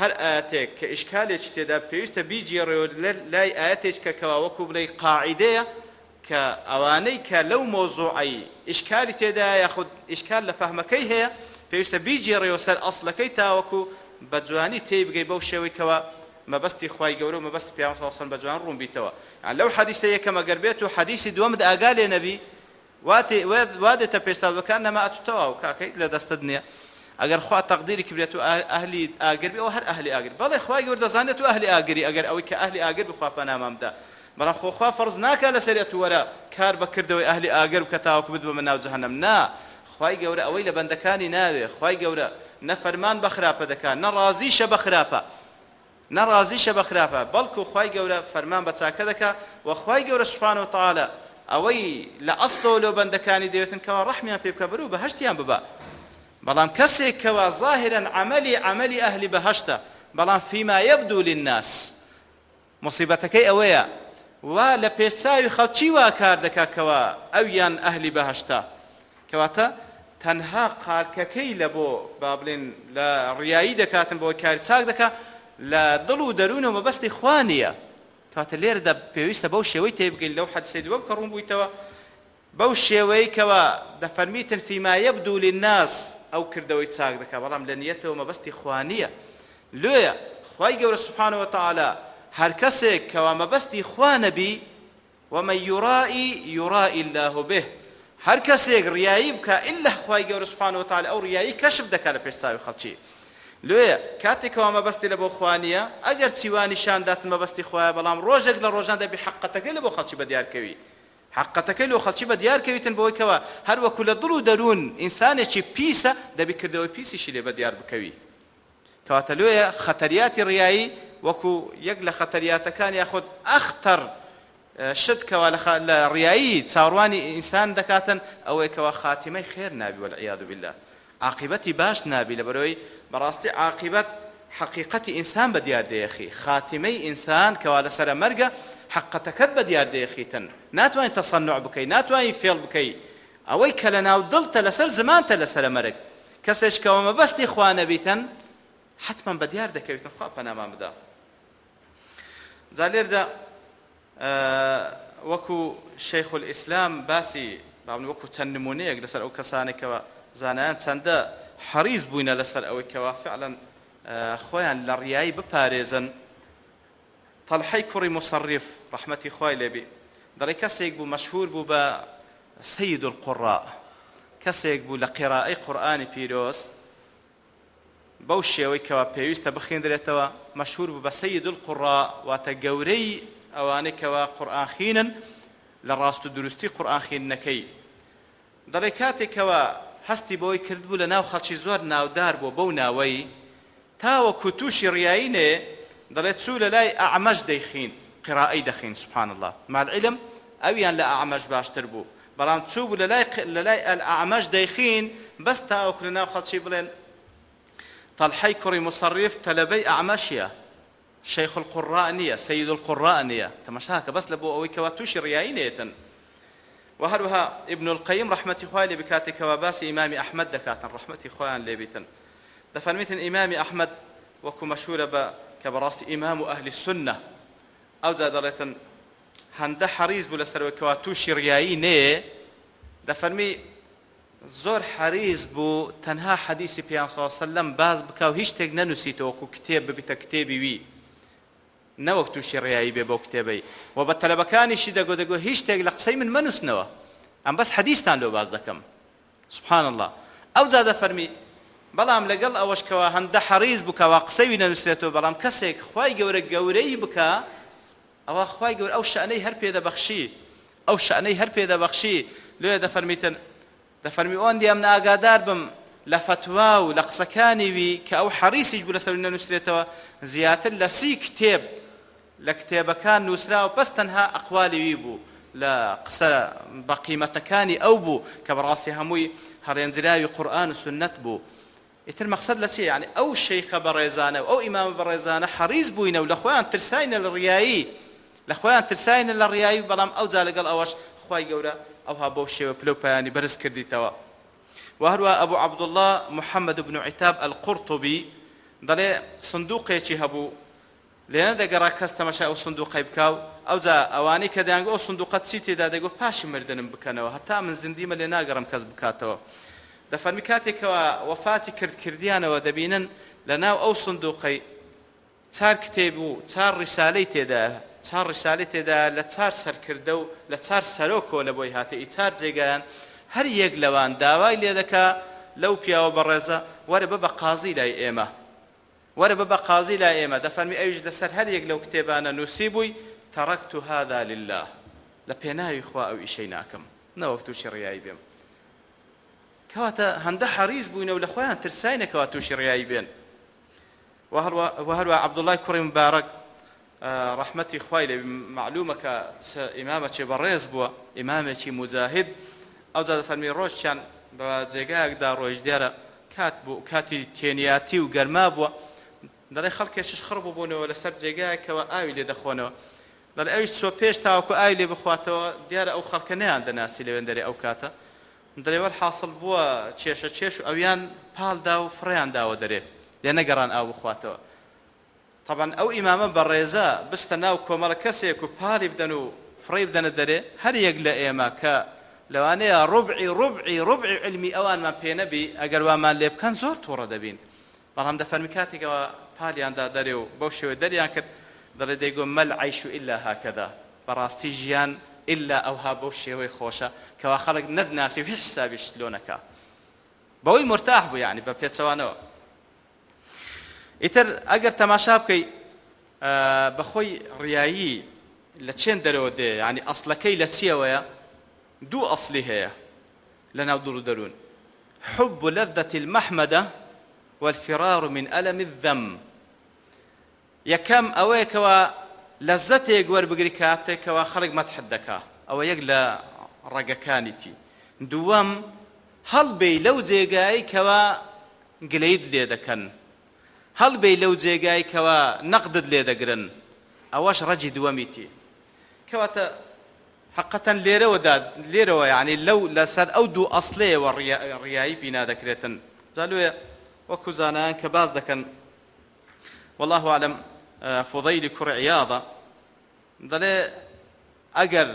Speaker 1: هەر ئایەتێک کە ئیشکالێکی تێدا پێویستە بیگێڕێەوە لای ئایەتێک کە کەوا وەکو بڵێی قاعیدەیە کە ئەوانەی کە لەو مەوزوعەی ئیشکالی تێدایە یاخود ئیشکال لە فەهمەکەی هەیە پێویستە بیگێڕێەوە سەر ئەسڵەکەی تاوەکو بە جوانی تێی بگەی بەو شێوەی کەوا مەبەستی خوای گەورە و مەبەستی پێغەمبەر صلی اللە علیە وسلم بە جوان ڕوون بیتەوە یان لەو حەدیسە یەکەم ئەگەر بێت و حەدیسی دووەمت ئاگا لێ نەبی وا تێ وا دێتە پێشتات وەکانەما ئەتوو تەواو کاکە هیچ لە دەستت نییە ئەگەر خوا تەقدیری کردبێت و ئەهلی ئاگر بی ئەوە هەر ئەهلی ئاگر بەڵێ خوای گەورە دەزانێت تۆ ئەهلی ئاگری ئەگەر ئەوەی کە ئەهلی ئاگر بی خوا پەنامان بدا بەڵام خۆ خوا فەرز ناکا لەسەری ئەتوو وەرە کار بە کردەوەی ئەهلی ئاگر بکە تاوەکو بتبەمە ناو جەهەنەم نا خوای گەورە ئەوەی لە بەندەکانی ناوێ خوای گەورە نە فەرمان بە خراپە دەکا نە ڕازیشە بە خراپە نە ڕازیشە بە خراپە بەڵکو خوای گەورە فەرمان بە چاکە دەکا وە خوای گەورە سبحانە وتعالی ئەوەی لە ئەسڵەوە لۆ بەندەکانی دەوێتن کەوا ڕەحمیان پێ بکا بەرەو بەهەشتیان ببا بەڵام کەسێک کەوا ظاهرا عەمەلی عەمەلی ئەهلی بەهەشتە بەڵام فیما یبدو للناس موسیبەتەکەی ئەوەیە وا لە پێش چاوی خەڵکی وا کار دەکا کەوا ئەویان ئەهلی بەهەشتە کەواتە تەنها قارکەکەی لە بۆ با بڵێن لە ڕیایی دەکاتن بۆی کاری چاک دەکا لە دڵ و دەروون و مەبەستی خوا نییە کەواتە لێرەدا پێویستە بەو شێوەی تێبگەین لەو حەدیسەی دووەم کە ڕوون بوویتەوە بەو شێوەی کەوا دەفەرمیتن فیما یبدو للناس ئەو کردەوەی چاک دەکا بەڵام لە نیەتەوە مەبەستی خوا نیە لۆیە خوای گەورە سبحانە وتعالی هەرکەسێک کەوا مەبەستی خوا نەبی ومن یرائی یرائی اللە به هەرکەسێک ڕیایی بکا اللە خوای گەورە سبحانە وتعالی ئەو ڕیایی کەشف دەکا لە پێش چاوی خەڵکی لۆیە کاتێک کەوا مەبەستی لە بۆ خوا نیە ئەگەر چی وا نیشان داتن مەبەستی خوایە بەڵام ڕۆژێک لە ڕۆژان دەبی حەقەتەکەی لە بۆ خەڵکی بەدیار کەوی حەقەتەکەی لۆ خەڵکی بە دیار کەویتن بەوەی کەوا هەر وەکو لە دڵ و دەروون ئینسانێکی پیسە دەبی کردەوەی پیسیشی لێ بە دیار بکەوی کەواتە لۆیە خەتەریاتی ڕیایی وەکو یەک لە خەتەریاتەکان یاخود ئەختەر شت کەوا لە ڕیایی چاوڕوانی ئینسان دەکاتن ئەوەیە کەوا خاتیمەی خێر نابی والعیاذ باللە عاقیبەتی باش نابی لەبەرئەوەی بەڕاستی عاقیبەت حەقیقەتی ئینسان بەدیار دەیەخی خاتیمەی ئینسان کەوا لەسەرە مەرگە حەققەتەکەت بەدیار دەیەخیتن ناتوانی تەسەنوع بکەی ناتوانی فێڵ بکەی ئەوەی کە لەناو دڵتە لەسەر زمانتە لەسەرە مەرگ کەسێک کەوا مەبەستی خوا نەبیتن حەتمەن بەدیار دەکەویتن خوا پەنامان بدا جا لێردا وەکو شیخ الاسلام باسی با بڵێین وەکو چەند نمونەیەک لەسەر ئەو کەسانەی کەوا زانایان چەندە حەریس بووینە لەسەر ئەوەی کەوا فعلا خۆیان لە ڕیایی بپارێزن تەلحەی کوڕی موسەڕیف ڕەحمەتی خوای لێبی دەڵێ کەسێک بوو مەشهور بوو بە سید القراء کەسێک بوو لە قیرائەی قورئانی پیرۆز بەو شێوەی کەوا پێویستە بخیندرێتەوە، مەشهور بوو بە سید القراء واتە گەورەی ئەوانەی کەوا قورئان خینن لە ڕاست و دروستی قورئان خیندنەکەی. دەڵێ کاتێک کەوا هەستی بەوەی کردبوو لە ناو خەڵکی زۆر ناودار بووە بەو ناوەی تاوەکو تووشی ڕیایی نەیێ، دەڵێ چوو لە لای ئەعمەش دەیخیند، قیرائەی دەخیند، سبحان اللە، مع العلم ئەویان لە ئەعمەش باشتر بوو، بەڵام چووبوو لە لای لە لای الاعمش دەیخین بەس تاوەکو لە ناو خەڵکی بڵێن تەلحەی کوڕی موسەڕیف تەلەبەی ئەعمەشیە شەیخ القراء نییە سید القراء نییە تەمەشاکە بەس لە بۆ ئەوەی کەوا تووشی ڕیایی نێتن و هەروەها ابن القیم ڕەحمەتی خوای لێ بکاتێ کەوا باسی ئیمامی ئەحمەد دەکاتن ڕەحمەتی خوایان لێ بیتن دەفەرمیتن ئیمامی ئەحمەد وەکو مەشهورە بە کە بەڕاستی ئیمام و ئەهلی سوننە ئەوجا دەڵێتن هەندە حەریس بوو لەسەر ئەوەی کەوا تووشی ڕیایی نەیێ، دەفەرمی، زۆر حەریس بوو تەنها حەدیسی پێغەمبەر صلی اللە علیە وسلم باس بکا و هیچ شتێک نەنووسیتەوە وەکوو کتێب ببیتە کتێبی وی نەوەک تووشی ڕیایی بێ بەو کتێبەی وە بە تەلەبەکانیشی دەگۆ دەگۆ هیچ شتێک لە قسەی من مەنووسنەوە ئەم بەس حەدیستان لۆ باس دەکەم سبحان اللە ئەوجا دەفەرمی بەڵام لەگەڵ ئەوەش کەوا هەندە حەریس بوو کەوا قسەی وی نەنووسرێتەوە بەڵام کەسێک خوای گەورە گەورەی بکا ئەوا خوای گەورە ئەو شەئنەی هەر پێ دەبەخشی. ئەو شەئنەی هەر پێ دەبەخشی لۆیە دەفەرمیتن دەفەرمی ئۆندی ئەمن ئاگادار بم لە فەتوا و لە قسەکانی وی کە ئەو حەریسیش بوو لەسەروی نەنووسرێتەوە زیاتر لە سی کتێب لە کتێبەکان نووسراوە بەس تەنها ئەقوالی وی بوو لە قسە بە قیمەتەکانی ئەو بوو کە بەڕاستی هەمووی هەڵێنجراوی قورئان و سوننەت بوو ئیتر مەقسەد لە چیە یانی ئەو شەیخە بەڕێزانە و ئەو ئیمامە بەڕێزانە حەریس بووینە و لە خۆیان ترساینە لە ڕیایی لە خۆیان ترساینە لە ڕیایی بەڵام ئەوجا لەگەڵ ئەوەش خوای گەورە ئەوها بەو شێوە پلە و پایانی بەرز کردیتەوە وە هەروەها ئەبو عەبدوڵڵا محمد بن عتاب القرطبی دەڵێ سندوقێکی هەبوو لێنەدەگەڕا کەس تەماشای ئەو سندوقەی بکا و ئەوجا ئەوانەی کە دەیانگوت ئەو سندوقە چی تێدا دەیگوت پاشی مردنم بکەنەوە هەتا من زیندیمە لێناگەڕێم کەس بکاتەوە دەفەرمی کاتێک کەوا وەفاتی کرد کردیانەوە دەبینن لەناو ئەو سندوقەی چار کتێب و چار ڕیسالەی تێدایە چار ڕیسالەی تێدایە لە چار سەرکردە و لە چار سەرۆکەوە لە بۆی هاتێ ئی چار جێگایان هەر یەک لەوان داوای لێدەکا لەو پیاوە بەڕێزە وەرە ببە قازی لای ئێمە وەرە ببە قازی لای ئێمە، دەفەرمی ئەویش لەسەر هەر یەک لەو کتێبانە نووسیبووی، ترکت هذا للە، لە پێناوی خوا ئەو ئیشەی ناکەم، نەوەک تووشی ڕیایی بێم. کەواتە هەندە حەریس بووینە و لە خۆیان ترساینە کەوا تووشی ڕیایی بێن. وە هەروەها عەبدوڵڵای کوڕی موبارەک ڕەحمەتی خوای لێ بی، مەعلومە کە چ ئیمامەکی بەڕێز بووە، ئیمامێکی موجاهید، ئەوجا دەفەرمی ڕۆژکیان بە جێگایەکدا ڕۆیشت دیارە کات بوو کاتی تێنیاتی و گەرما بووە، دەڵێ خەڵکێکیش خڕ بووبوونەوە لەسەر جێگایەکەوە ئاوی لێ دەخۆنەوە، دەڵێ ئەویش چووە پێش تاوەکو ئاوی لێ بخواتەوە، دیارە ئەو خەڵکە نەیان دەناسی لەوێندەرێ ئەو کاتە، دەڵێ وەلحاسڵ بووە کێشە کێش و ئەویان پاڵ دا و فڕێیان داوە دەرێ، لێ نەگەڕان ئاو بخواتەوە. تەبعەن ئەو ئیمامە بەڕێزە بچتە ناو کۆمەڵە کەسێک و پاڵی بدەن و فڕێی بدەنە دەرێ، هەر یەک لە ئێمە کە لەوانەیە ڕوبعی ڕوبعی ڕوبعی عیلمی ئەوانمان پێ نەبی، ئەگەر وامان لێ بکەن زۆر توڕە دەبین. بەڵام دەفەرمی کاتێک ئەوە پالیان دا دەرێ و بەو شێوەیە دەریان کرد، دەڵێ دەیگۆ ما العیش الا هکذا، بەڕاستی ژیان ئیلا ئەوها بەو شێوەی خۆشە کەوا خەڵک نەتناسی و هیچ حسابیشت لۆ نەکا. بەوەی مورتاح بوو یەعنی بە پێچەوانەوە. ئیتر ئەگەر تەماشا بکەی بەخۆی ڕیایی لە چێن دەرەوە دێ یانی ئەسڵەکەی لە چیەوەیە دوو ئەسڵی هەیە لە ناو دڵ و دەروون حب لذة المحمدە والفرار من ألم الذم یەکەم ئەوەیە کەوا لەزەتێک وەربگری کاتێک کەوا خەڵک مەدحت دەکا ئەوە یەک لە ڕەگەکانیتی دووەم هەڵبێی لەو جێگایەی کەوا گلەیت لێ دەکەن هەڵبێی لەو جێگای کەوا نەقدت لێ دەگرن ئەوەش ڕەگی دووەمیتی کەواتە حەقەتەن لێرەوە دا لێرەوە یانی لەو لەسەر ئەو دوو ئەسڵەیەوە ڕیایی بینا دەکرێتن جا لۆیە وەکو زانایان کە باس دەکەن واللە اعلم فضیلی کوڕی عیاضە دەڵێ ئەگەر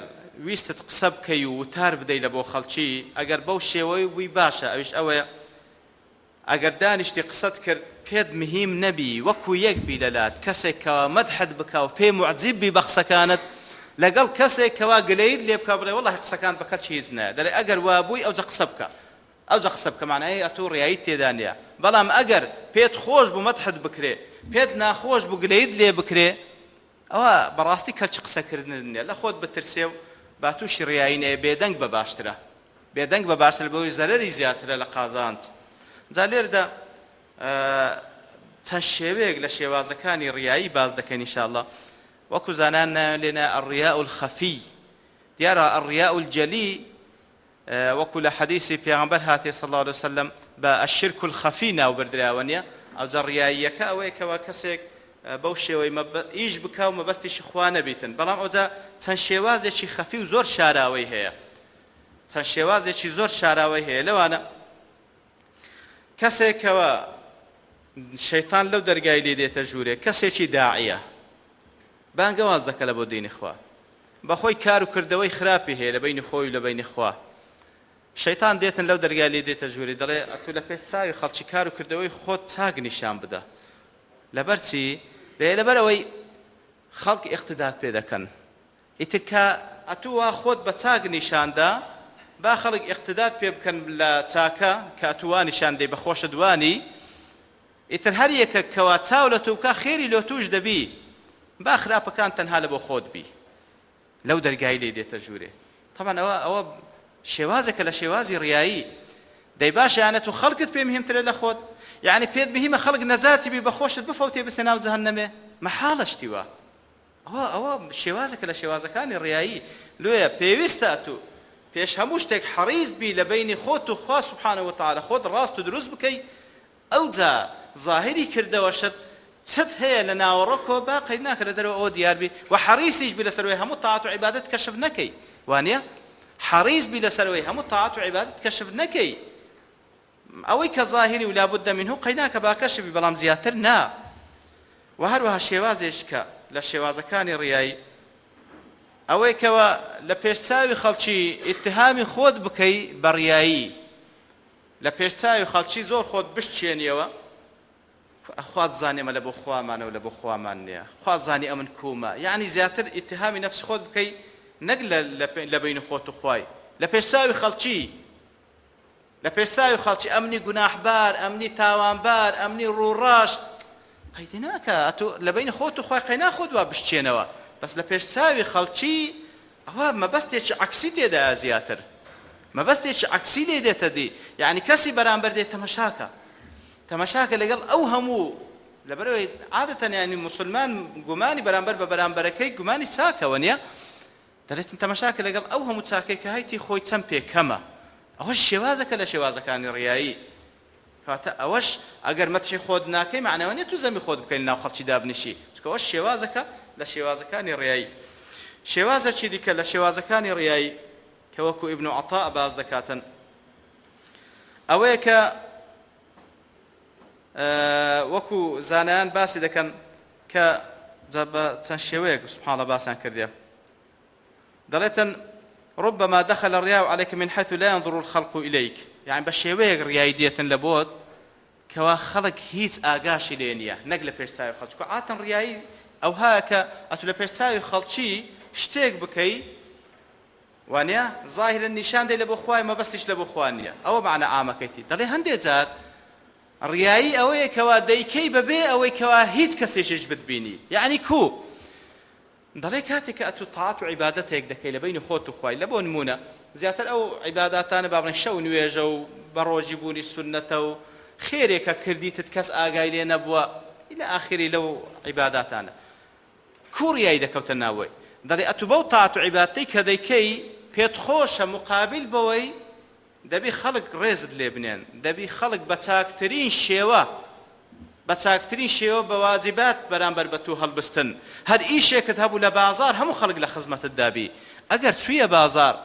Speaker 1: ویستت قسە بکەی و وتار بدەی لە بۆ خەڵکی ئەگەر بەو شێوەی بووی باشە ئەویش ئەوەیە ئەگەر دانیشتی قسەت کرد پێت مهیم نەبی وەکو یەک بی لەلات کەسێک کەوا مەدحت بکا و پێ موعجیب بی بە قسەکانت لەگەڵ کەسێک کەوا گلەیت لێ بکا بڵێ وەڵاهی قسەکانت بە کەلکی هیچ نایە دەڵێ ئەگەر وابووی ئەوجە قسە بکە ئەوجا قسە بکە مانای ئەتوو ڕیاییت تێدا نیە بەڵام ئەگەر پێت خۆش بوو مەدحت بکرێ پێت ناخۆش بوو گلەیت لێ بکرێ ئەوە بەڕاستی کەلکی قسە کردنت نیە لە خۆت بترسێ و با تووشی ڕیایی نەیە بێدەنگ بە باشترە بێدەنگ بە باشترە بەوەی زەرەری زیاترە لە قازانج جا لێردا چەند شێوەیەک لە شێوازەکانی ڕیایی باس دەکەین ان شاء اللە وەکو زانایان ناویان لێنا الریاء الخفی دیارە الریاء الجلی وەکو لە حەدیسی پێغەمبەر هاتیە صلی اللە علیە وسلم بە الشرک الخفی ناوبردراوە نیە؟ ئەوجا ڕیاییەکە ئەوەیە کەوا کەسێک بەو شێوەی ئیش بکا و مەبەستیشی خوا نەبیتن بەڵام ئەوجا چەند شێوازێکی خەفی و زۆر شاراوەی هەیە چەند شێوازێکی زۆر شاراوەی هەیە لەوانە کەسێک کەوا شەیتان لەو دەرگای لێ دێتە ژوورێ کەسێکی داعیە بانگەواز دەکە لە بۆ دینی خوا بەخۆی کار و کردەوەی خراپی هەیە لە بەینی خۆی و لە بەینی خوا. شەیتان دێتن لەو دەرگای لێ دێتە ژووری دەڵێ ئەتوو لە پێش چاوی خەڵکی کار و کردەوەی خۆت چاک نیشان بدە. لەبەر چی؟ دەیە لەبەر ئەوەی خەڵک ئیقتدات پێ دەکەن. ئیتر کە ئەتوو وا خۆت بە چاک نیشان دا با خەڵک ئیقتدات پێ بکەن لە چاکە کە ئەتوو وا نیشان دەی بە خۆشت وانی ئیتر هەر یەکەک کەوا چاو لە تو بکا خێری لۆ توش دەبی با خراپەکان تەنها لە بۆ خۆت بی لەو دەرگای لێی دێتە ژوورێ. تەبعەن ئەوە ئەوە شێوازێکە لە شێوازی ڕیایی. دەی باشە یانە تو خەڵکت پێ مهمترە لە خۆت؟ یەعنی پێت مهیمە خەڵک نەجاتی بی بە خۆشت بفەوتێ بچتە ناو جەهەنەمێ؟ مەحاڵە شتی وا. ئەوە ئەوە شێوازێکە لە شێوازەکانی ڕیایی. لۆیە پێویستە ئەتو پێش هەموو شتێک حەڕیس بی لە بەینی خۆت و خوا سبحانە وتعالی خۆت ڕاست و دروست بکەی ئەوجا زاهیری کردەوەشت چت هەیە لە ناوەڕۆکەوە با قەید ناکە لە دەرەوە ئەوە دیار بی وە حەڕیسیش بی لەسەر ئەوەی هەموو تاعەت و عیبادەت کەشف نەکەی وانیە حەڕیس بی لەسەر ئەوەی هەموو تاعەت و عیبادەت کەشف نەکەی ئەوەی کە زاهیری و لابد منه قەید ناکە با کەشف بی بەڵام زیاتر نا وە هەروەها شێوازێش کە لە شێوازەکانی ڕیایی ئەوەی کەوە لە پێش چاوی خەڵکی ئیتهامی خۆت بکەی بە ڕیایی لە پێش چاوی خەڵکی زۆر خۆت بشچێنیەوە خوا دزانی ئەمە لە بۆ خوامانە و لە بۆ خوامان نیە خوا زانی ئەمن کومە یەعنی زیاتر ئیتهامی نەفسی خۆت بکەی نەک لە لە بەینی خۆت و خوای لە پێش چاوی خەڵکی لە پێش چاوی خەڵکی ئەمنی گوناحبار ئەمنی تاوانبار ئەمنی ڕووڕەش قەیدی ناکا ئەتۆ لە بەینی خۆت و خوای قەینا خۆت وا بشچێنەوە بەس لە پێش چاوی خەڵکی ئەوە مەبەستێکی عەکسی تێدایە زیاتر مەبەستێکی عەکسی لێ دێتە دی یەعنی کەسی بەرامبەر دێت تەمەشاکە تەمەشاکە لەگەڵ ئەو هەموو لەبەرئەوەی عادەتەن یانی موسڵمان گومانی بەرامبەر بە بەرامبەرەکەی گومانی چاکەوە نییە دەڵێتن تەمەشاکە لەگەڵ ئەو هەموو چاکەی کە هەیتی خۆی چەند پێ کەمە ئەوەش شێوازەکە لە شێوازەکانی ڕیایی کەواتە ئەوەش ئەگەر مەدحی خۆت ناکەی مەعنای ئەوە نیە تو زەمی خۆت بکەی لەناو خەڵکی دابنیشی چونکە ئەوەش شێوازەکە لە شێوازەکانی ڕیایی شێوازەکی دیکە لە شێوازەکانی ڕیایی کە وەکو ابن عطاء باس دەکاتن ئەوەیە کە وەکو زانایان باسی دەکەن کە جا بە چەند شێوەیەک سبحان الله باسیان کردیە دەڵێتن، ربما دخل الریاء علیک من حیث لا ینظر الخلق الیک، یەعنی بە شێوەیەک ڕیایی دێتن لە بۆت کەوا خەڵک هیچ ئاگاشی لێ نییە نەک لە پێش چاوی خەڵک، چونکە عادەتەن ڕیایی ئەوهایە کە ئەتوو لە پێش چاوی خەڵکی شتێک بکەی وانیە زاهیرەن نیشان دەی لە بۆ خوایە مەبەستیش لە بۆ خوا نییە ئەوە مەعنا عامەکەیتی. دەڵێ هەندێ جار ڕیایی ئەوەیە کەوا دەیکەی بەبێ ئەوەی کەوا هیچ کەسێکیش بتبینی، یەعنی کوو؟ دەڵێ کاتێک کە ئەتوو تاعەت و عیبادەتێک دەکەی لە بەینی خۆت و خوای لە بۆ نموونە زیاتر ئەو عیباداتانە با بڵێین شەو نوێژە و بەڕۆژی بوونی سوننەتە و خێرێکە کردیتت کەس ئاگای لێ نەبووە الی ئاخری لەو عیباداتانە کوو ڕیایی دەکەوتە ناوەی دەڵێ ئەتوو بەو تاعەت و عیبادەتەی کە دەیکەی پێت خۆشە موقابیل بەوەی دەبی خەڵک ڕێزت لێ بنێن، دەبی خەڵک بە چاکترین شێوە بە چاکترین شێوە بە واجبات بەرامبەر بە تۆ هەڵبستن، هەر ئیشێکت هەبوو لە بازاڕ هەموو خەڵک لە خزمەتتدا بی، ئەگەر چوویە بازاڕ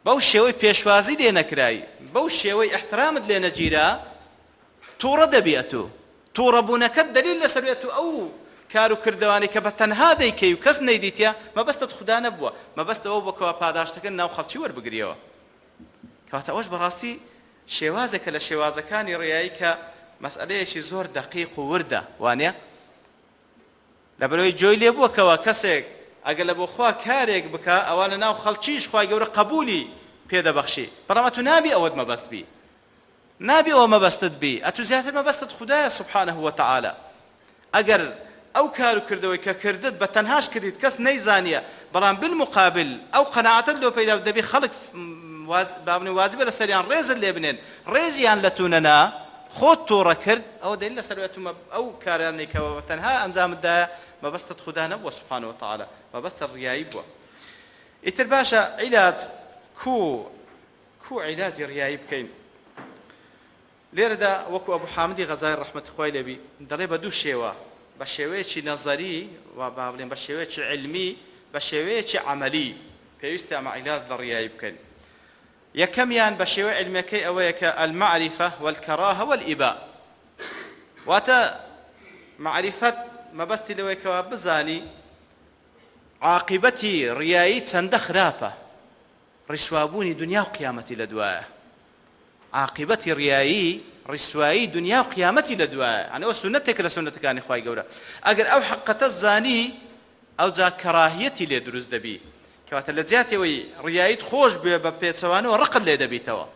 Speaker 1: بەو شێوەی پێشوازی لێ نەکرای، بەو شێوەی ئیحترامت لێ نەگیرا، توڕە دەبی ئەتوو توڕە بوونەکەت دەلیل لەسەر ئەتوو ئەو کار و کردەوانەی کە بە تەنها دەیکەی و کەس نەیدیتیە مەبەستت خودا نەبووە مەبەست ئەوە بووە کەوا پاداشتەکە ناو خەڵکی وەربگریەوە کەواتە ئەوەش بەڕاستی شێوازێکە لە شێوازەکانی ڕیایی کە مەسئەلەیەکی زۆر دەقیق و وردە وانە لەبەرئەوەی گوێی لێ بووە کەوا کەسێک ئەگەر لە بۆ خوا کارێک بکا ئەوا لە ناو خەڵکیش خوای گەورە قەبوولی پێ دەبەخشی بەڵام ئەتوو نابی ئەوەت مەبەست بی نابی ئەوە مەبەستت بی ئەتوو زیاتر مەبەستت خودایە سبحانە وتعالی ئەگەر ئەو کار و کردەوەی کە کردت بە تەنهاش کردیت کەس نەیزانیە بەڵام بالمقابل ئەو قەناعەتەت لۆ پەیدا بوو دەبی خەڵک با بڵێین واجبە لەسەریان ڕێزت لێ بنێن ڕێزیان لە توو نەنا خۆت توڕە کرد ئەوە دەلیل لەسەر ئەوەیە توو ئەو کارانەی کە بە تەنها ئەنجامت دایە مەبەستت خودا نەبووە سبحانە وتعالی مەبەستت ڕیایی بووە ئیتر باشە عیلاج کوو کوو عیلاجی ڕیایی بکەین لێرەدا وەکو ئەبو حامدی غەزالی ڕەحمەتی خوای لێ بی دەڵێ بە دوو شێوە، بە شێوەیەکی نەزەری و با بڵێین بە شێوەیەکی عیلمی، بە شێوەیەکی عەمەلی پێویستە ئەمە عیلاج لە ڕیایی بکەین. یەکەمیان بە شێوە عیلمیەکەی ئەوەیە کە المعرفە والکراهە والاباء واتە مەعریفەت مەبەستی لەوەیە کەوا بزانی عاقیبەتی ڕیایی چەندە خراپە، ڕیسوابوونی دونیا و قیامەتی لە دوایە. عاقیبەتی ڕیایی ڕیسوایی دونیا و قیامەتی لە دوایە. یانی ئەوە سوننەتێکە لە سوننەتەکانی خوای گەورە. ئەگەر ئەو حەقەتەت زانی ئەوجا کەراهیەتی لێ دروست دەبی. کەواتە لە جیاتی ئەوەی ڕیاییت خۆش بوێ بە پێچەوانەوە ڕقت لێ دەبیتەوە.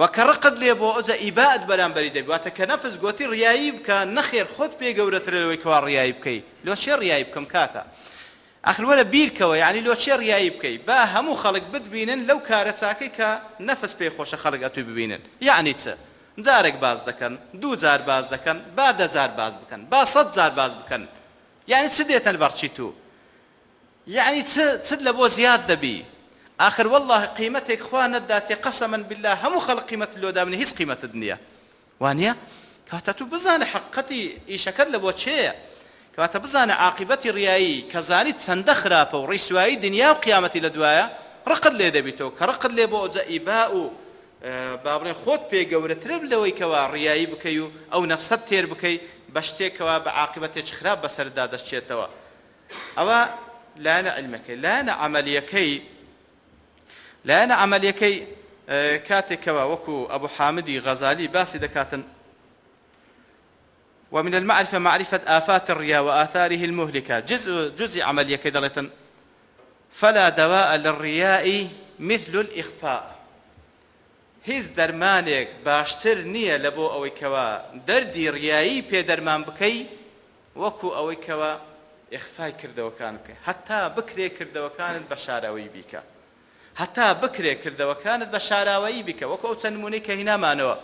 Speaker 1: وە کە ڕقت لێ بۆ ئەوجا ئیبائت بەرامبەری دەبی. واتە کە نەفس گۆتی ڕیایی بکە نەخێر خۆت پێ گەورەترە لەوەی کەوا ڕیایی بکەی. لۆ چێ ڕیایی بکەم کاکە؟ ئاخر وەرە بیرکەوە یەعنی لۆ چێ ڕیایی بکەی با هەموو خەڵک بتبینن لەو کارە چاکەی کە نەفس پێی خۆشە خەڵک ئەتوی ببینن یەعنی چ جارێک باس دەکەن دوو جار باس دەکەن با دە جار باس بکەن با سەت جار باس بکەن یەعنی چ دێتەن بەڕچی تو یەعنی چ چت لە بۆ زیاد دەبی ئاخر وەڵڵاهی قیمەتێک خوا نەتداتێ قەسەمەن بیللا هەموو خەڵک قیمەتت لۆ دابنێ هیچ قیمەتت نیە وانیە؟ کەواتە تو بزانە حەقیقەتی ئیشەکەت لە بۆ چێیە؟ کەواتە بزانە عاقیبەتی ڕیایی کە زانیت چەندە خراپە و ڕیسوایی دنیا و قیامەتی لە دوایە ڕقت لێ دەبیتەوە کە ڕقت لێ بۆ ئەوجا ئیبا و با بڵێن خۆت پێ گەورەترە لەوەی کەوا ڕیایی بکەی و ئەو نەفسەت تێر بکەی بە شتێک کەوا بە عاقیبەتێکی خراپ بەسەرتدا دەشچێتەوە ئەوە لایەنە عیلمەکەی لایەنە عەمەلیەکەی لایەنە عەمەلیەکەی کاتێک کەوا وەکو ئەبو حامدی غەزالی باسی دەکاتن ومن المعرفة معرفة آفات الرياء وآثاره المهلكة جزء جزء عمليەکەی دەڵێتن فلا دواء للرياء مثل الإخفاء هیچ دەرمانێک باشتر نییە لە بۆ ئەوەی کەوا دەردی ڕیایی پێ دەرمان بکەی وەکو ئەوەی کەوا ئیخفای کردەوەکان بکەی هەتا بکرێ کردەوەکانت بە شاراوەیی بیکە هەتا بکرێ کردەوەکانت بە شاراوەیی بیکە وەکو ئەو چەند نمونەی کە هینامانەوە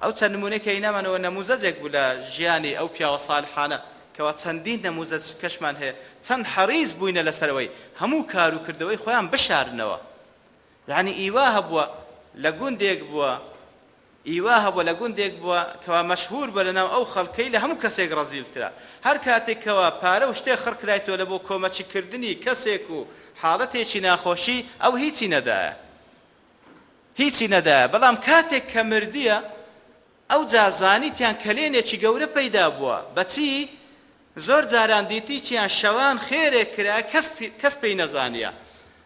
Speaker 1: ئەو چەند نمونەی کە هینامانەوە نەموزەجێک بوو لە ژیانی ئەو پیاوە ساڵحانە کەوا چەندین نەموزەج کەشمان هەیە چەند حەڕیس بووینە لەسەرەوەی هەموو کار و کردەوەی خۆیان بشارنەوە یەعنی ئیوا هەبووە لە گوندێک بووە ئی وا هەبووە لە گوندێک بووە کەوا مەشهور بووە لەناو ئەو خەڵکەی لە هەموو کەسێک ڕەزیلترە هەر کاتێک کەوا پارە و شتێک خڕ کرایتەوە لە بۆ کۆمەکی کردنی کەسێک و حاڵەتێکی ناخۆشی ئەو هیچی نەدایە هیچی نەدایە بەڵام کاتێک کە مردیە ئەوجا زانیتیان کەلێنێکی گەورە پەیدا بووە بەچی زۆر جاران دیتیچیان شەوان خێرێک کرا کەس کەس پێی نەزانیە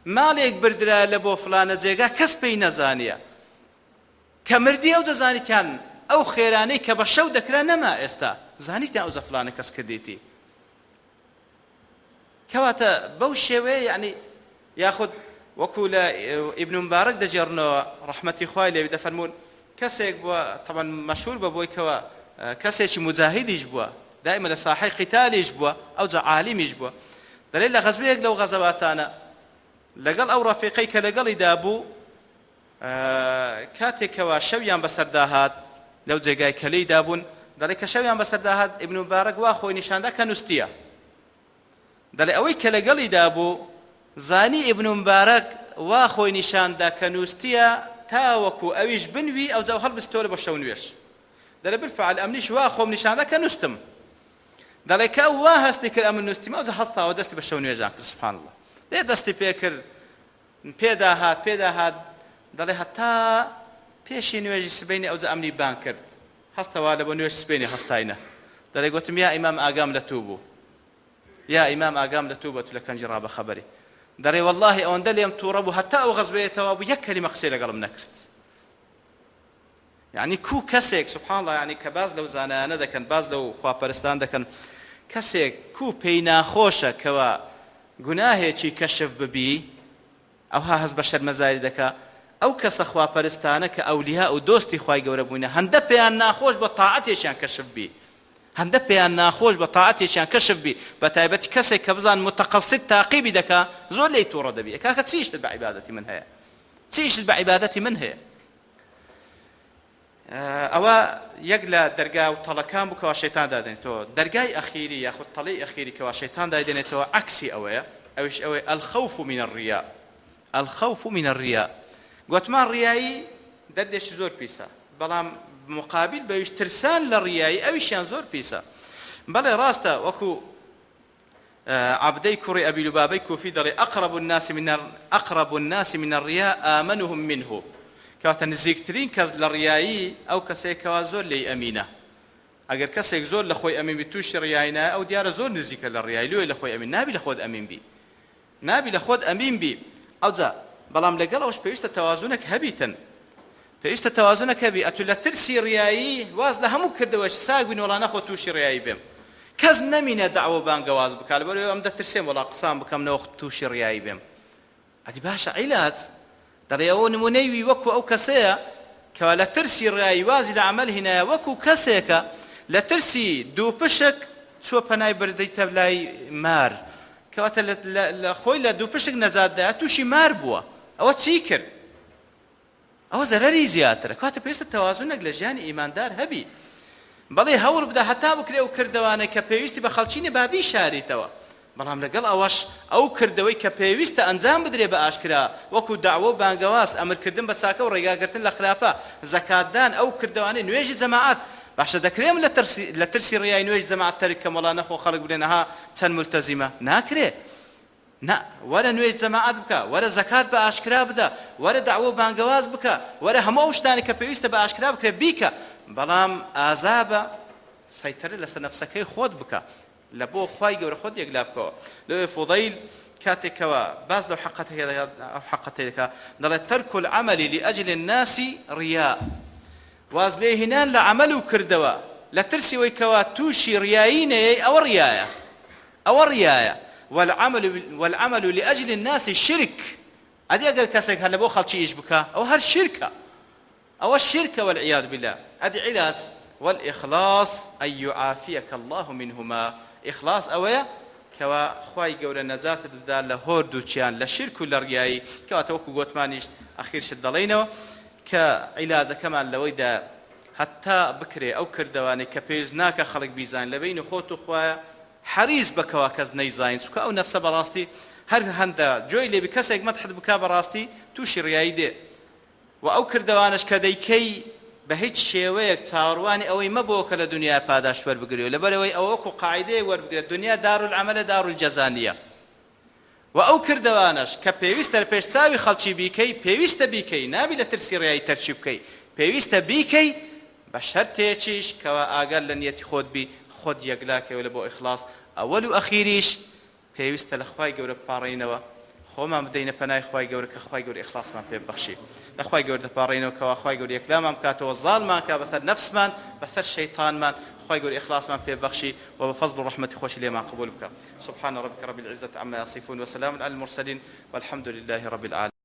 Speaker 1: ماڵێک بردرا لە بۆ فلانە جێگا کەس پێی نەزانیە کە مردی ئەوجە زانیتیان ئەو خێرانەی کە بە شەو دەکرا نەما ئێستا زانیتیان ئەوجە فلانە کەس کردیتی کەواتە بەو شێوەیە یعنی یاخود وەکو لە ئیبن مبارک دەگێڕنەوە ڕەحمەتی خوای لێ دەفەرموون کەسێک بووە تەبعەن مەشهور بە بۆی کەوا کەسێکی موجاهیدیش بووە دائیمە لە ساحەی قیتالیش بووە ئەوجا عالیمیش بووە دەلێ لە غەزوەیەک لەو غەزەواتانە لەگەڵ ئەو ڕەفیقەی کە لەگەڵیدا بوو کاتێک کەوا شەویان بەسەردا هات لەو جێگای کە لێی دابوون، دەڵێ کە شەویان بەسەردا هات ئیبن موبارەک وا خۆی نیشاندا کە نوستیە. دەڵێ ئەوەی کە لەگەڵیدا بوو زانی ئیبن موبارەک وا خۆی نیشاندا کە نوستیە تاوەکو ئەویش بنوی ئەوجا هەڵبستۆرە بۆ شەو نوێژ. دەڵێ بالفعل ئەمنیش وا خۆم نیشاندا کە نوستم. دەڵێ کە ئەو وا هەستی کرد ئەمن نوستیم ئەوجا هەستاوە دەستی بە شەو نوێژان کرد سبحان اللە. دێ دەستی پێکرد پێدا هات پێدا هات دەڵێ هەتا پێشی نوێژی سبەینێ ئەوجا ئەمنی بانگ کرد هەستەوە لە بۆ نوێژ سبەینێ هەستاینە دەڵێ گۆتم یا ئیمام ئاگام لە تو بوو یا ئیمام ئاگام لە تو بوو تو لە کەنجی ڕا بەخەبەری دەڵێ وەڵڵاهی ئەوەندە لێم تووڕە بوو هەتا ئەو غەزوەیە تەواو بوو یەک کەلیمە قسەی لەگەڵم نەکرد یعنی کو کەسێک سبحان الله یعنی کە باس لەو زانایانە دەکەن باس لەو خواپەرستان دەکەن کەسێک کو پێی ناخۆشە کەوا گوناهێکی کەشف ببی ئەوها هەست بە شەرمەزاری دەکا ئەو کەسە خواپەرستانە کە ئەولیا و دۆستی خوای گەورە بووینە هەندە پێیان ناخۆش بە تاعەتێکیان کەشف بی هەندە پێیان ناخۆش بە تاعەتێکیان کەشف بی بە تایبەتی کەسێک کە بزان متقصد تاقیبی دەکا زۆر لێی توڕە دەبی کاکە چی ئیشت بە عیبادەتی من هەیە چی ئیشت بە عیبادەتی من هەیە ئەوە یەک لە دەرگا و تەڵەکان بوو کەوا شەیتان دادەنێتەوە دەرگای ئەخیری یاخود تەڵەی ئەخیری کەوا شەیتان دایدەنێتەوە عەکسی ئەوەیە ئەویش ئەوەیە الخوف من الریا الخوف من الریا گۆتمان ڕیایی دەردێکی زۆر پیسە بەڵام مقابل بەویش ترسان لە ڕیایی ئەویشیان زۆر پیسە بەڵێ ڕاستە وەکو عەبدەی کوڕی ئەبی لوبابەی کوفی دەڵێ، اقرب الناس من اقرب الناس من الریاء آمنهم منه، کەواتە نزیکترین کەس لە ڕیایی ئەو کەسەیە کەوا زۆر لێی ئەمینە، ئەگەر کەسێک زۆر لە خۆی ئەمین بی تووشی ڕیایی نایە ئەو دیارە زۆر نزیکە لە ڕیایی لۆیە لە خۆی ئەمین نابی لە خۆت ئەمین بی نابی لە خۆت ئەمین بی ئەوجا بەڵام لەگەڵ ئەوش پێویستە تەوازونەک هەبیتن پێویستە تەوازونەک هەبی ئەتو لە ترسی ڕیایی واز لە هەموو کردەوەش ساک بین وەڵا نەخۆ توشی ڕیایی بێم کەس نەمینە دەعوە و بانگەواز بکا لەبەر ئەوەی ئەم دەترسێم وەڵا قسان بکەم نەوەخ توشی ڕیایی بێم ئەدی باشە عیلاج دەڵێ ئەوە نمونەی وی وەکو ئەو کەسەیە کەوا لە ترسی ڕیایی وازی لە عەمەل هینایە وەکو کەسێکە لە ترسی دووپشک چووە پەنای بردیتە لای مار. کەواتە لە خۆی لە دووپشک نەجات دایە تووشی مار بووە ئەوە چی کرد؟ ئەوە زەرەری زیاترە کەواتە پێویستە تەوازنێک لە ژیانی ئیماندار هەبی بەڵێ هەوڵ بدە هەتا بکرێ ئەو کردەوانەی کە پێویستی بە خەڵکی نیە با بیشاریتەوە بەڵام لەگەڵ ئەوەش ئەو کردەوەی کە پێویستە ئەنجام بدرێ بە ئاشکرا وەکو دەعوە و بانگەواز ئەمرکردن بە چاکە و ڕێگاگرتن لە خراپە زەکاتدان ئەو کردەوانەی نوێژی جەماعەت باشە دەکرێ من لە ترسی ڕیای نوێژی جەماعەت تەرک کەم وەڵا نەخۆ خەڵک بلێن ئەها چەند مولتەزیمە ناکرێ نا، وەرە نوێژ جەماعەت بکە، وەرە زەکات بە ئاشکرا بدە، وەرە دەعوە و بانگەواز بکە، وەرە هەموو ئەو شتانەی کە پێویستە بە ئاشکرا بکرێت بیکە، بەڵام ئازابە سەیتەرە لەسەر نەفسەکەی خۆت بکە، لە بۆ خوای گەورە خۆت یەکلا بکەوە. لەوێ فوضەیل کاتێک کەوا باس لەو حەقەتەی دەکات دەڵێت، ترک العمل لأجل الناس ریاء، واز لێهینان لە عەمەل و کردەوە لە ترسی ئەوەی کەوا تووشی ڕیایی نەیەی ئەوە ڕیایە ئەوە ڕیایە والعمل والعمل لأجل الناس شرک ئەدی ئەگەر کەسێک هەر لەبۆ خەڵکی ئیش بکا ئەوە هەر شیرکە ئەوە شیرکە والعیاذ بالله ئەدی عیلاج والإخلاص أن يعافيك الله منهما ئیخلاص ئەوەیە کەوا خوای گەورە نەجاتت بدا لە هۆردووکیان لە شیرک و لە ڕیایی کەواتە وەکو گۆتمانیش ئەخیر شت دەڵێینەوە کە عیلاجەکەمان لەوەیدایە هەتا بکرێ ئەو کردەوانەی کە پێویست ناکا خەڵک بیزانن لە بەینی خۆت و خوایە حەریس بە کەوا کەس نەیزانین چونکە ئەو نەفسە بەڕاستی هەر هەندە گوێی لێبی کەسێک مەدحت بکا بەڕاستی توشی ڕیایی دێ وە ئەو کردەوانەش کە دەیکەی بە هیچ شێوەیەک چاوەڕوانی ئەوەی مەبۆ کە لە دونیا پاداشت وەربگری و لەبەرئەوەی ئەوە وەکو قاعیدەیەک وەربگرە دونیا دارالعەمەلە دارالجەزا نیە وە ئەو کردەوانەش کە پێویستە لە پێش چاوی خەڵکی بیکەی پێویستە بیکەی نابی لە ترسی ڕیایی تەرکی بکەی پێویستە بیکەی بە شەرتێکیش کەوا ئاگات لە نیەتی خۆت بی خۆت یەکلا کەیەوە لە بۆ ئیخلاص ئەوەل و ئەخیریش پێویستە لە خوای گەورە بپاڕێینەوە خۆمان بدەینە پەنای خوای گەورە کە خوای گەورە ئیخلاصمان پێ ببەخشی لە خوای گەورە دەپاڕێینەوە کەوا خوای گەورە یەکلامان بکاتەوە زاڵمان کا بەسەر نەفسمان بەسەر شەیتانمان خوای گەورە ئیخلاصمان پێ ببەخشی و بە فەزڵ و ڕەحمەتی خۆشی لێمان قبوڵ بکا سبحان ربک رب العزة عما یصفون وسلام علی المرسلین والحمد لله رب العالمین.